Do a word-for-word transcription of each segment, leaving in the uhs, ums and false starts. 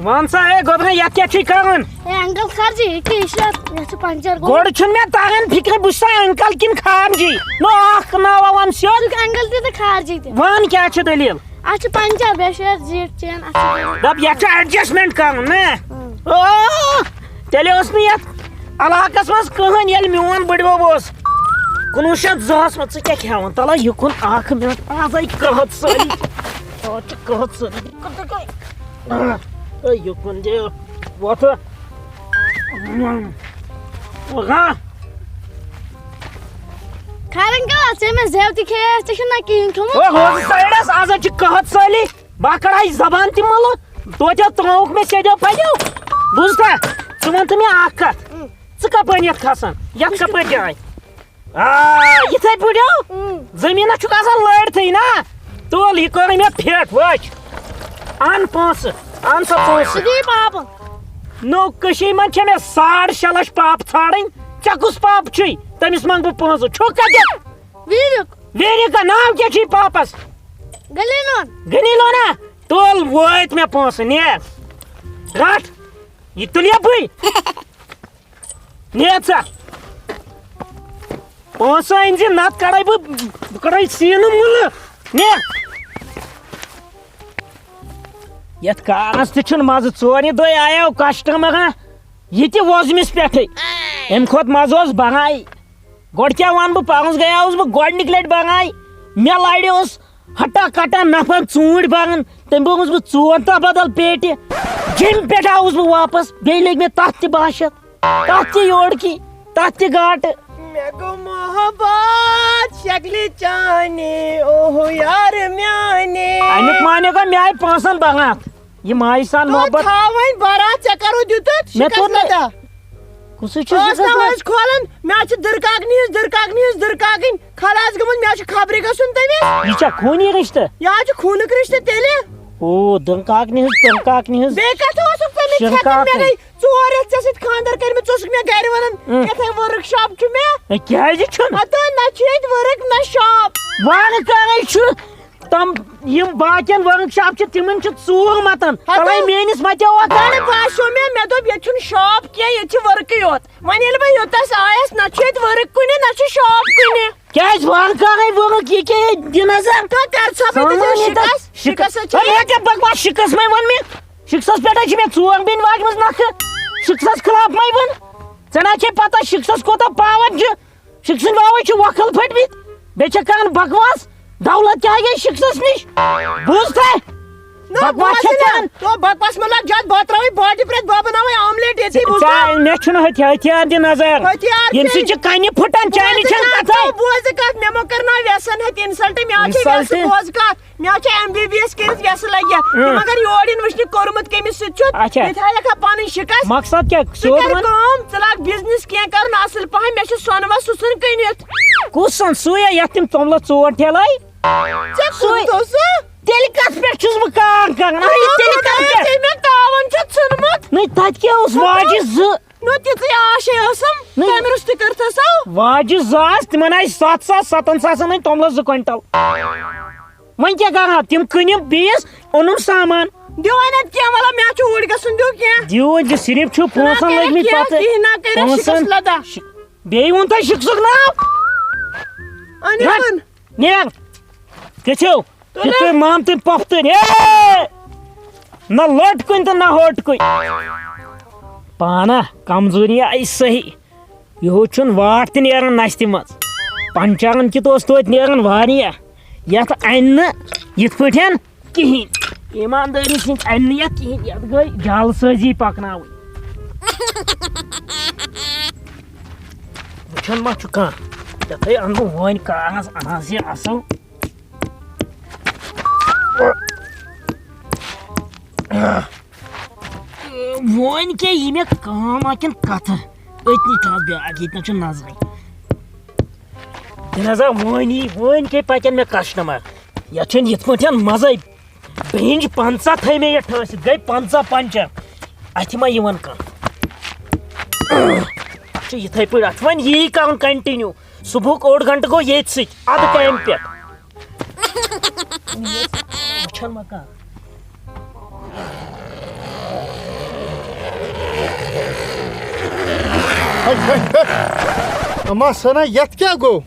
وَن سا، اے گوٚبرا، یَتھ کیٛاہ چھُے کَرُن؟ اے انکل خرجی، یہِ کیٛاہ، یہِ چھُ، یَتھ چھُ پنچر گوٚمُت۔ گۄڈٕ چھُنہٕ مےٚ تَران فِکرِ، بہٕ چھُسا انکل کِنہٕ خارجی؟ نہ اَکھ ناوَ وَن سیوٚد۔ انکل تہِ تہٕ خارجی تہِ۔ وَن، کیٛاہ چھِ دٔلیٖل؟ اَتھ چھِ پنچر، بیٚیہِ چھُ یَتھ زیٖٹھ چین، اَتھ چھِ۔ دَپ، یَتھ چھُ adjustment کَرُن، نہ؟ اۭں۔ او، تیٚلہِ اوس نہٕ یَتھ علاقَس منٛز کٕہٕنۍ، ییٚلہِ میون بٕڈبَب اوس کُنوُہ شیٚتھ زٕ ہَس منٛز۔ ژٕ کیٛاہ کھٮ۪وان؟ تَلہ یہِ کُن اَکھ مِنٹ، آز آیہِ قحط سٲری۔ آز چھِ قحط سٲری۔ اے، یہِ کُن دِ وۄتھٕ۔ وۄتھا۔ خیر انکل، ژےٚ مےٚ زٮ۪و تہِ کھیٚیَس، ژےٚ چھُنہٕ نہ کِہیٖنۍ کھیوٚمُت۔ او، روزٕ سایڈَس، آز حظ چھِ قحط سٲلی۔ بہٕ کَڑٕ ہا یہِ زبان تہِ مٕلہٕ۔ توتہِ ترٛووُکھ مےٚ سیٚدیو پھَلیو۔ بوٗزتھا؟ ژٕ وَن تہٕ مےٚ اَکھ کَتھ۔ ژٕ کَپٲرۍ یَتھ کھسان؟ یَتھ کَپٲرۍ جاے؟ آ، یِتھَے پٲٹھۍ ہو۔ اۭں۔ زٔمیٖنَس چھُکھ آسان لٲرتھٕے نا۔ تُل، یہِ کوٚرُے مےٚ فِٹ، وٕچھ۔ اَن پونٛسہٕ، اَن سا پونٛسہٕ۔ ژٕ دِ پاپہٕ۔ نو، کٔشیٖرِ منٛز چھےٚ مےٚ ساڑ شےٚ لَچھ پاپہٕ ژھانٛڈٕنۍ۔ ژےٚ کُس پاپہٕ چھُے؟ تٔمِس منٛگہٕ بہٕ پونٛسہٕ۔ چھُکھ کَتہِ؟ ویٖرِک۔ ویٖرِک، ناو کیٛاہ چھُے پاپَس؟ گٔلی لون۔ گٔلی لونا؟ تُل، وٲتۍ مےٚ پونٛسہٕ، نیر۔ رَٹھ، یہِ تُلیا بٕے؟ نیر سا۔ پونٛسہٕ أنۍ زِ، نتہٕ کڑے بہٕ، بہٕ کڑے سیٖنہٕ مُلہٕ۔ نیر۔ یتھ کارس تہِ چھُنہٕ مزٕ۔ ژورِ دۄہہِ آیاو کسٹمر، ہا؟ یہِ تہِ وۄزمِس پٮ۪ٹھٕے۔ امہِ کھۄتہٕ مزٕ اوس بنگاے۔ گۄڈٕ کیٛاہ ونہٕ بہٕ، پانس گٔیاوُس بہٕ گۄڈنِکۍ لٹہِ بنگاے۔ مےٚ لڑیوس ہٹا کٹا نفر ژوٗنٛٹھۍ بَران، تٔمۍ بوٚرمُت بہٕ ژور تہہ بدل پیٹہِ۔ جیٚمہِ پٮ۪ٹھ آوُس بہٕ واپس، بیٚیہِ لٔگۍ مےٚ تَتھ تہِ باہ شیٚتھ، تَتھ تہِ یورٕکی، تَتھ تہِ گاٹہٕ۔ مےٚ گوٚو محبت شکلہِ چانہِ، اوہ یار میانہِ۔ اَمیُک معنی گوٚو، مےٚ آیہِ پونٛسَن بغاتھ۔ یہِ مایہِ سان تو محبت۔ تھاو وۄنۍ بَرا، ژےٚ کَرو دیُتُتھ مےٚ کوٚر شِکَس نہٕ لَدہ۔ کُسٕے چھُ ٲس شِکَس نہ لَدہ؟ وۄنۍ کھولان، مےٚ چھِ دٕرکاکنہِ ہِنٛز، دٕرکاکنہِ ہِنٛز، دٕرکاکٕنۍ۔ خلاص گٔمٕژ، مےٚ چھُ خبرِ گژھُن تٔمِس۔ یہِ چھا خوٗنی رِشتہٕ؟ یہِ حظ چھُ خوٗنُک رِشتہٕ تیٚلہِ۔ او، دٕرکاکنہِ ہِنٛز، دٕرکاکنہِ ہِنٛز۔ بیٚیہِ کَتھ اوسُکھ ژٕ مےٚ ژھٮ۪نان؟ شِرکاکٕنۍ۔ مےٚ گٔے ژور رٮ۪تھ ژےٚ سۭتۍ خانٛدر کٔرمٕتۍ، ژٕ اوسُکھ مےٚ گَرِ وَنان، اۭں۔ یَتھ ہے ؤرٕک شاپ چھُ مےٚ۔ ہے، کیٛازِ چھُنہٕ؟ ہَتہٕ نہ چھُ ییٚتہِ ؤرٕک نہ شاپ۔ وَنہٕ کَرٕے چھُ۔ تِم یِم باقین ورک شاپ چھِ، تِمن چھِ ژوٗر متان۔ ہتہٕ۔ تَلے میٲنِس متیو اکھ۔ گۄڈٕ باسیو مےٚ، مےٚ دوٚپ، ییٚتہِ چھُنہٕ شاپ کینٛہہ، ییٚتہِ چھِ ورکٕے یوت۔ وۄنۍ ییٚلہِ بہٕ یوٚتس آیس، نہ چھُ ییٚتہِ ورک کُنہِ، نہ چھُ شاپ کُنہِ۔ کیٛازِ؟ وَن کَرَے ورک، یہِ کیٛاہ یہِ؟ دِ نظر۔ تہٕ تیٚلہِ ژھاپہٕ سامان دِژٕن ییٚتٮ۪تھ۔ شِکس، شِکس۔ شِکس ہے، چھِ مےٚ کیٛاہ بکواس؟ شِکس مَے ووٚن مےٚ۔ شِکسس پٮ۪ٹھ حظ چھِ مےٚ ژور بیٚنہِ واجمٕژ نکھٕ۔ شِکسس خلاف مَے ووٚن۔ ژےٚ نہ چھے پتہ شِکسس کوٗتاہ پاور چھُ؟ شِکسٕنۍ واوٕے چھِ وۄکھل پھٔٹمٕتۍ۔ بیٚیہِ چھےٚ کران بکواس۔ دولت کیٛاہ گٔے شِکسس نِش؟ بوٗز تۄہہِ؟ نہ، بکواس بوزٕے چھےٚ نہ۔ کران۔ تو بکواس مطلب زیادٕ بتراوٕے باٹہِ پرٛٮ۪تھ بہٕ بناوے آملیٹ ییٚتی، بوٗز ژےٚ، تہٕ؟ مےٚ چھُنہٕ ہتھیار، ہتھیار دِ نظر۔ ہتھیار ییٚمہِ سۭتۍ چھے؟ چھِ کنہِ پھٕٹان، چانہِ بوزٕ چھَنہٕ کتھ، کتھے۔ تو بوزٕ کتھ، مےٚ مہ کرناو وٮ۪سن ہتہِ insult، مےٚ آو چھے insult؟ وٮ۪سہٕ بوزٕ کتھ۔ مےٚ چھُ ایم بی بی ایس کٔرِتھ ویسہٕ لگہِ، اۭں۔ مگر یور یِن وٕچھنہِ کوٚرمُت کٔمِس سۭتۍ چھُ۔ اچھا۔ یہِ تھاوِ لیکھا پنٕنۍ شِکس۔ مقصد کیٛاہ؟ ژٕ سیوٚد کر وَن۔ کٲم، ژٕ لاگ بزنس کینٛہہ کرُن اصل پہم، مےٚ چھُ سۄنہٕ وس سُہ ژھُن کٕنِتھ۔ کُس سۄن؟ سُے یا یتھ تِم توٚملس ژور ٹھیلہٕ آیہِ؟ ژےٚ سُے۔ کُس دوٚپ سُہ؟ تیٚلہِ کتھ پٮ۪ٹھ چھُس بہٕ کار کران؟ اَے، تیٚلہِ کتھ پٮ۪ٹھ؟ ژےٚ مےٚ تاوان چھُ ژھُنمُت۔ نٔے، تتہِ کیٛاہ اوس؟ واجہِ زٕ۔ نو تِژٕے آش ہے ٲسٕم، نہ۔ تَمہِ روٚستُے کٔرتھَسو۔ واجہِ زٕ آسہٕ، تِمن آسہِ ستھ ساس، ستن ساسن ہٕنٛدۍ توٚملس زٕ کوینٹل۔ وۄنۍ کیٛاہ کرٕ ہا؟ تِم کٕنِم بیٚیِس، اوٚنُم سامان۔ دِیِو وۄنۍ اَتہِ کینٛہہ، وَلہٕ مےٚ چھُ اوٗرۍ گژھُن، دِیِو کینٛہہ۔ دِیِو، یہِ صرف چھُ ژٕ نہ پونٛسن کٔرِو لٔگۍ مٕتۍ کینٛہہ، پتہٕ۔ کِہیٖنۍ نہ کٔرِو، پونٛسن۔ شِکس لدہ۔ شِ-، بیٚیہِ ووٚن تۄہہِ شِکسُک ناو؟ أنِو رٹ۔ وۄنۍ۔ نیر۔ گٔژھِو۔ تُلِو۔ یِتھ پٲٹھۍ مامتٕنۍ پۄپھتٕنۍ۔ اے! نہ لۄٹ کُنہِ تہٕ نہ ہوٚٹ کُنہِ۔ پانہ کمزوری آیہِ صحیح۔ یِہُس چھُنہٕ واٹھ تہِ نیران نستہِ منٛز۔ پنچرن کیُتھ اوس توتہِ نیران واریاہ۔ یتھ انہِ نہٕ یِتھ پٲٹھۍ کِہیٖنۍ۔ ایٖماندٲری سۭتۍ انہِ نہٕ یتھ کِہیٖنۍ۔ یتھ گٔے جعل سٲزی پکناوٕنۍ۔ وٕچھان ما چھُ کانٛہہ؟ یتھے انہٕ بہٕ وۄنۍ کارس، انہس یہِ اصل۔ وۄنۍ کیٛاہ یی مےٚ کٲم اَتٮ۪ن کَتھٕ؟ أتنی تھاو بیٛاکھ، ییٚتہِ نہ چھُ نظرٕے۔ یہِ نہ حظ آو وۄنۍ یی، وۄنۍ کیٛاہ پَکن مےٚ کسٹمر؟ یَتھ چھُنہٕ یِتھ پٲٹھۍ مَزَے۔ برٛنٛج پنٛژاہ تھٲے مےٚ یَتھ ٹھٲسِتھ، گٔے پنٛژاہ پنٛچر۔ اَتھِ ما یِوان کانٛہہ؟ اَتھ چھُ یِتھَے پٲٹھۍ، اَتھ چھُ وۄنۍ یی کَرُن continue۔ صُبحُک اوٚڑ گھنٹہٕ گوٚو ییٚتہِ سۭتۍ، اَدٕ کامہِ پٮ۪ٹھ۔ وٕچھان ما کانٛہہ؟ اما سنا، یتھ کیٛاہ گوٚو؟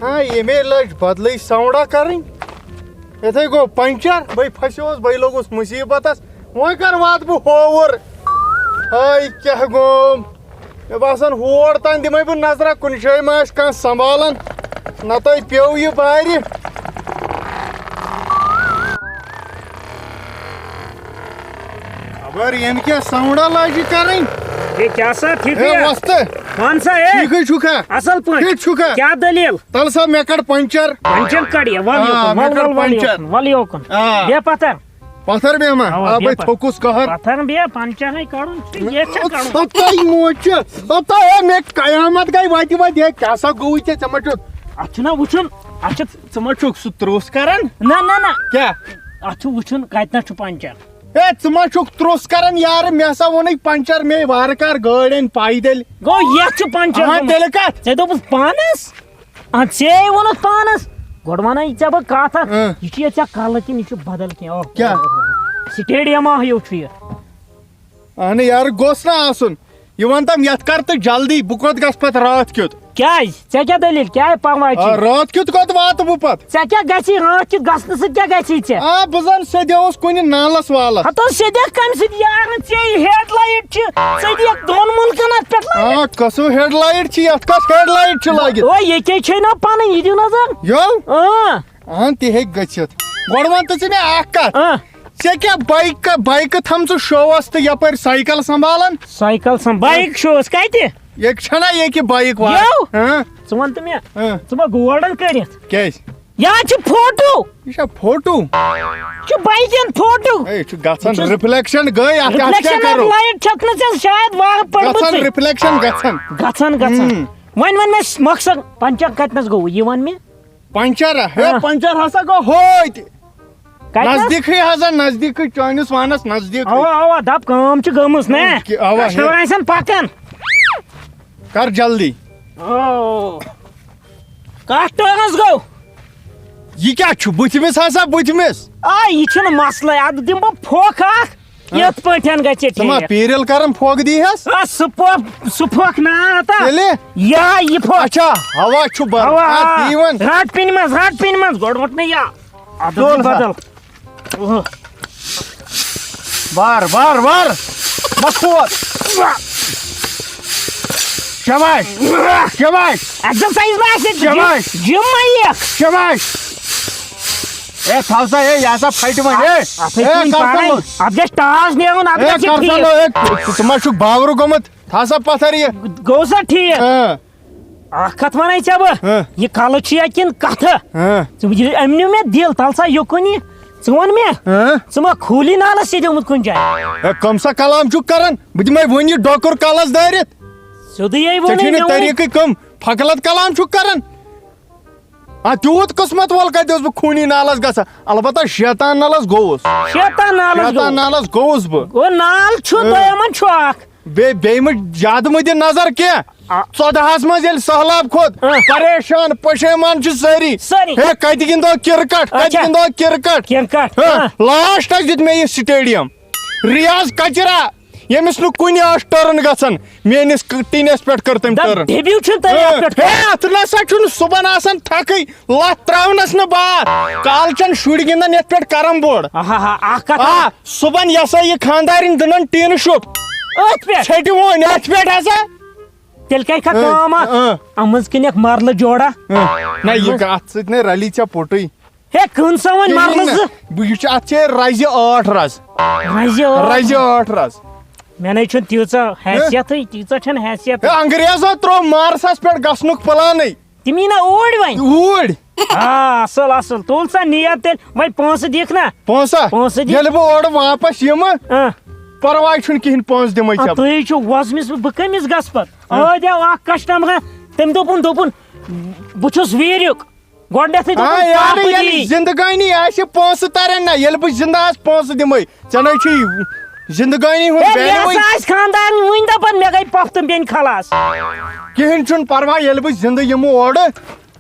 ہاں، ییٚمے لٔج بدلٕے ساونڈا کرٕنۍ۔ یتھے گوٚو پنچر، بے پھسیوس، بے لوٚگُس مصیبتس۔ وۄنۍ کر واتہٕ بہٕ ہووُر؟ ہاے کیٛاہ گوٚو؟ مےٚ باسان، ہور تام دِمے بہٕ نظرا، کُنہِ جایہِ ما آسہِ کانٛہہ سنبھالان، نتہٕ پیوٚو یہِ بارِ۔ خبر ییٚمہِ کیٛاہ ساونڈا لاجہِ کرٕنۍ۔ ہے، کیٛاہ سا، ٹھیٖک ہے، ہے؟ وۄستہٕ۔ وَن سا، ہے۔ ٹھیٖکھٕے چھُکھا؟ اَصٕل پٲٹھۍ۔ ٹھیٖک چھُکھا؟ کیٛاہ دٔلیٖل؟ تَلہٕ سا، مےٚ کَڑ پنچر۔ پنچر کَڑ، یہِ وَل آ، یوکُن، مےٚ وَل، کَڑ وَل، وَل پنچر۔ یوکُن، وَل یوکُن۔ آ۔ بیٚہہ پَتھر۔ پتھر بیٚہما؟ اوا، آ، بیٚہہ بے پتھ-، تھوٚکُس قہر۔ پتھر بیٚہہ، پنچرٕے کڑُن چھُ، ییٚتہِ چھا کڑُن؟ ہتاے موچہِ، ہتاے ہے مےٚ قیامت گٔے وتہِ وتہِ، ہے کیٛاہ سا گوٚوُے ژےٚ، ژےٚ ما چھُ؟ اتھ چھُنہ وُچھُن، اتھ چھُ، ژٕ ما چھُکھ سُہ تروٚس کران؟ نہ، نہ، نہ۔ کیٛاہ؟ اتھ چھُ وُچھُن کتہِ نس چھُ پنچر۔ ہے، ژٕ ما چھُکھ تروٚس کران یارٕ، مےٚ ہسا ووٚنُے پنچر، مے وارٕ کار گٲڑۍ أنۍ پیدل۔ گوٚو یتھ چھُ پنچر آ، گوٚمُت۔ تیٚلہِ کتھ؟ ژےٚ دوٚپُتھ پانس؟ اَدٕ ژےٚ ووٚنُتھ پانس۔ گۄڈٕ وَنے ژےٚ بہٕ کَتھ اَکھ۔ اۭں۔ یہِ چھُ ییٚتہِ ژےٚ کَلہٕ کِنہٕ یہِ چھُ بدل کینٛہہ؟ اوہ، کیٛاہ؟ اوہ، اوہ، اوہ۔ سٹیڈیم آ ہیوٗ چھُ یہِ۔ اَہنہٕ یارٕ، گوٚژھ نہ آسُن۔ یہِ وَن تَم، یَتھ کر تہٕ جلدی، بہٕ کوٚت گژھٕ پَتہٕ راتھ کیُتھ؟ کیٛازِ؟ ژےٚ کیٛاہ دٔلیٖل؟ کیٛاہ پَرواے چھِ؟ آ، راتھ کیُتھ کوٚت واتہٕ بہٕ پَتہٕ؟ ژےٚ کیٛاہ گژھی؟ راتھ کیُتھ گژھنہٕ سۭتۍ کیٛاہ گژھی ژےٚ؟ آ، بہٕ زَن سیٚدیوس کُنہِ نالَس والَس۔ ہَتو سیٚدیکھ کَمہِ سۭتۍ یارٕ؟ ژےٚ یہِ ہیڈ لایٹ چھِ، ژٕ دِکھ دۄن مُلکَن اَتھ پٮ۪ٹھ لایٹ۔ آ، کۄسُو ہیڈ لایٹ چھِ؟ یَتھ کۄس ہیڈ لایٹ چھِ لٲگِتھ؟ او، ییٚکے چھے نا پنٕنۍ، یہِ دِیِو نظر۔ یو؟ اۭں۔ اہن، تہِ ہیٚکہِ گٔژھِتھ۔ گۄڈٕ وَن تہٕ ژٕ مےٚ اَکھ کَتھ۔ اۭں۔ ژےٚ کیٛاہ بایکہٕ، بایکہٕ تھٲمژٕ شووَس تہٕ یَپٲرۍ سایکل سنبھالان؟ سایکل سم-، بایک شووَس کَتہِ؟ ییٚکہِ چھَنا ییٚکہِ بایک وایک؟ یو؟ اۭں۔ ژٕ وَن تہٕ مےٚ، اۭں۔ ژٕ ما گولڈن کٔرِتھ؟ کیٛازِ؟ یا چھُ فوٹو۔ یہِ چھا فوٹو؟ چھُ بایکہِ ہُنٛد فوٹو۔ اے، یہِ چھُ گژھان، وٕچھ حظ۔ رِفلیکشن گٔے، اَتھ، اَتھ کیٛاہ رِفلیکشن کرو؟ لایٹ چھَکھ نہٕ ژےٚ شاید واہہٕ پٔرمٕژٕے۔ گژھان رِفلیکشن گژھان۔ گژھان، گژھان۔ ہم۔ وۄنۍ وَن مےٚ مقصد، پنچر کَتہِ نَس گوٚو؟ یہِ وَن مےٚ۔ پنچر؟ ہے، ہاں۔ پنچر ہسا گوٚو ہوتہِ۔ کَتہِ نَس؟ نزدیٖکٕے ہسا، نزدیٖکٕے، چٲنِس وانَس نزدیٖکٕے۔ اَوا، اَوا، دَپ کٲم چھِ گٔمٕژ، نہ؟ اَوا، کسٹمر ہے۔ آسن پَکان۔ کر جلدی۔ او۔ کَتھ ٹٲرَس گوٚو؟ یہِ کیٛاہ چھُ؟ بٕتھمِس ہسا، بٕتھمِس۔ آ، یہِ چھُنہٕ مسلہٕ، اَتھ دِمہٕ بہٕ پھۄکھ اَکھ، آ۔ یِتھ پٲٹھۍ گژھِ ژٕ ما ٹھیٖک۔ پیٖرِل کران پھۄکھ دی ہس؟ آ، سُہ پھۄکھ، سُہ پھۄکھ نا اَتھ۔ تیٚلہِ؟ یا یہِ پھۄکھ۔ اچھا، ہوا چھُ بَران۔ ہوا، آ، آ۔ دی وۄنۍ۔ رَٹ پِنہِ منٛز، رَٹ پِنہِ منٛز، گۄڈٕ ووٚٹ مےٚ یہِ۔ اَدٕ تُل سا۔ بدل۔ اوہ۔ وار، وار، وار۔ مَہ کھوژ۔ شاباش۔ شاباش۔ ایکسرسائز ما آسہِ؟ شاباش۔ جم ما یِیَکھ؟ شاباش۔ اے، تھاو سا، اے، یہِ ہسا پھٹہِ وۄنۍ، اے۔ اَتھ ہے اے، کُنہِ کر سا پَرٕے۔ لوٚگ؟ اَتھ گژھِ ٹاس نیرُن، اَتھ اے، گژھِ کر سا ٹھیٖک۔ لوٚگ؟ اے، ژٕ ما چھُکھ باورٕ گوٚمُت؟ تھاو سا پَتھر یہِ۔ گوٚو سا ٹھیٖک؟ اۭں۔ اکھ کتھ ونے ژےٚ بہٕ، ہہ۔ یہِ کلہٕ چھُ یا کِنہٕ کتھٕ؟ ہہ۔ ژٕ وٕچھ، أمۍ نیوٗ مےٚ دِل، تل سا یُکُن یہِ۔ ژٕ وَن مےٚ، ہہ؟ ژٕ ما خوٗلی نالس سیٚدیومُت کُنہِ جایہِ؟ ہے، کم سا کلام چھُکھ کران؟ بہٕ دِمے وۄنۍ یہِ ڈۄکُر کلس دٲرِتھ۔ سیوٚدُے ہے ژےٚ ووٚنُے چھُے نہٕ مےٚ وۄنۍ۔ طریٖقٕے کم، فقلت کلام چھُکھ کران۔ آ، تیوٗت قٕسمت وول کتہِ اوسُس بہٕ خوٗنی نالس گژھان؟ البتہ شیطان نالس گوٚوُس۔ شیطان نالس شیطان گوٚو۔ نالس گوٚوُس بہٕ۔ گوٚو نال چھُ، ہہ۔ دوٚیمن چھُ اکھ۔ بیٚیہِ، بیٚیہِ مہٕ زیادٕ مہٕ دِ نظر کینٛہہ۔ آ۔ ژۄدہَس منٛز ییٚلہِ سہلاب کھوٚت، آ۔ پریشان، پشیمان چھِ سٲری۔ سٲری۔ ہے، کتہِ گِنٛدو کرکٹ، کتہِ اچھا۔ گِنٛدو کرکٹ؟ کرکٹ، ہاں، آ۔ لاسٹس دیُت مےٚ یہِ سٹیڈیم۔ ریاض کچرا، ییٚمِس نہٕ کُنہِ ٲس ٹرن گژھان، میٲنِس ک-، ٹیٖنس پٮ۪ٹھ کٔر تٔمۍ دپ ٹرن۔ دٔبِو چھُنہٕ تۄہہِ اَتھ ہاں، پٮ۪ٹھ ہے، کانٛہہ۔ اتھ نسا چھُنہٕ صُبحن آسان تھکٕے، لتھ تراونس نہٕ بار۔ کالہٕ چھَنہٕ شُرۍ گِنٛدان یتھ پٮ۪ٹھ کرم بورڈ۔ آہا، اکھ کتھ۔ آ، صُبحن یہِ ہسا یہِ خانٛدارِنۍ دٕنن ٹیٖنہٕ شُپ۔ أتھۍ پٮ۪ٹھ؟ ژھیٚٹہِ وۄنۍ أتھۍ پٮ۪ٹھ ہسا۔ تیٚلہِ کرِ کھا اۭں، کٲم اکھ؟ اۭں۔ اَتھ منٛز کٕنٮ۪کھ مرلہٕ جوڑا۔ اۭں۔ نہ، یہِ اَتھ منٛز۔ اتھ سۭتۍ نے رلی ژےٚ پُٹُے۔ ہے، کٕن سا وۄنۍ کِہیٖنۍ مرلہٕ نہٕ۔ زٕ۔ بہٕ، یہِ چھُ، اتھ چھے رزِ ٲٹھ رز۔ رزِ ٲٹھ؟ رزِ ٲٹھ رز۔ مےٚ نے چھُنہٕ تیٖژاہ حیثیتٕے، تیٖژاہ چھَنہٕ حیثیتٕے۔ ہے، انگریزو ترٛوو مارسس پٮ۪ٹھ گژھنُک پلانے۔ تِم یی نا اوٗرۍ وۄنۍ؟ اوٗرۍ۔ آ، اصل، اصل۔ تُل سا نیر تیٚلہِ۔ وۄنۍ پونٛسہٕ دِکھ نا؟ پونٛسہٕ؟ پونٛسہٕ دِ۔ ییٚلہِ بہٕ اورٕ واپس یِمہٕ، آ۔ پرواے چھُنہٕ کِہیٖنۍ، پونٛسہٕ دِمے آ، ژےٚ بہٕ۔ تُہۍ چھِو وۄزمِس، بہٕ، بہٕ کٔمِس گژھٕ پتہٕ؟ آ۔ ٲدۍ آو اکھ کسٹمر، تٔمۍ دوٚپُن، دوٚپُن، "بہٕ چھُس ویٖریُک۔" گۄڈٕنیتھٕے آ، دوٚپُن، یارٕ، پاپہٕ ییٚلہِ جی۔ زندگٲنی آسہِ، پونٛسہٕ ترن نا، ییٚلہِ بہٕ زندٕ آسہٕ، پونٛسہٕ دِمے۔ ژےٚ نے چھُے زندگٲنی ہُنٛد ہے، مےٚ value-ے۔ ہسا آسہِ خاندارنۍ وٕنۍ دپان، مےٚ گٔے پۄپھ تہٕ بیٚنہِ خلاص۔ کِہیٖنۍ چھُنہٕ پرواے، ییٚلہِ بہٕ زِندٕ یِمہٕ اورٕ،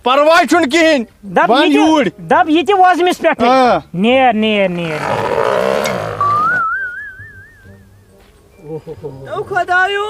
پرواے چھُنہٕ کِہیٖنۍ۔ دپ وَن یہِ تہِ، یوٗرۍ۔ دپ یہِ تہِ وۄزمِس پٮ۪ٹھٕے۔ آ۔ نیر، نیر، نیر۔ او خۄدایو،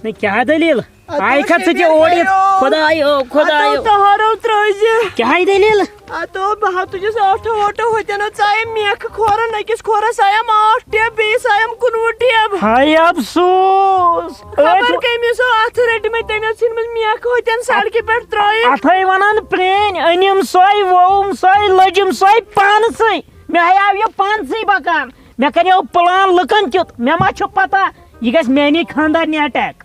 نہ، کیٛاہ دٔلیٖل؟ آیہِ کھا ژٕ تہِ اوٗرۍ یِتھ؟ خۄدایو، خۄدایو۔ تہارو ترٛٲوزِ۔ کیٛاہ آیہِ دٔلیٖل؟ اتو بہٕ ہا تُجس ٲٹھو ووٹو ہوتٮ۪ن ژایہِ میکھٕ کھورن، أکِس کھورس آیم ٲٹھ ٹیب، بیٚیِس آیم کُنوُہ ٹیب۔ ہاے افسوس۔ خبر کٔمِس اتھٕ رٔٹمٕتۍ، تٔمۍ ٲس ژھٕنمٕژ میکھٕ ہوتٮ۪ن سڑکہِ پٮ۪ٹھ ترٲیِتھ۔ اتھے ونان پرٛٲنۍ، أنِم سۄے، ووٚوُم سۄے، لٔجِم سۄے پانسٕے۔ مےٚ ہیاو یہِ پانسٕے بکان۔ مےٚ کریو پلان لُکن کیُت، مےٚ ما چھُ پتہ یہِ گژھِ میٛانی خانٛدارنہِ اٹیک۔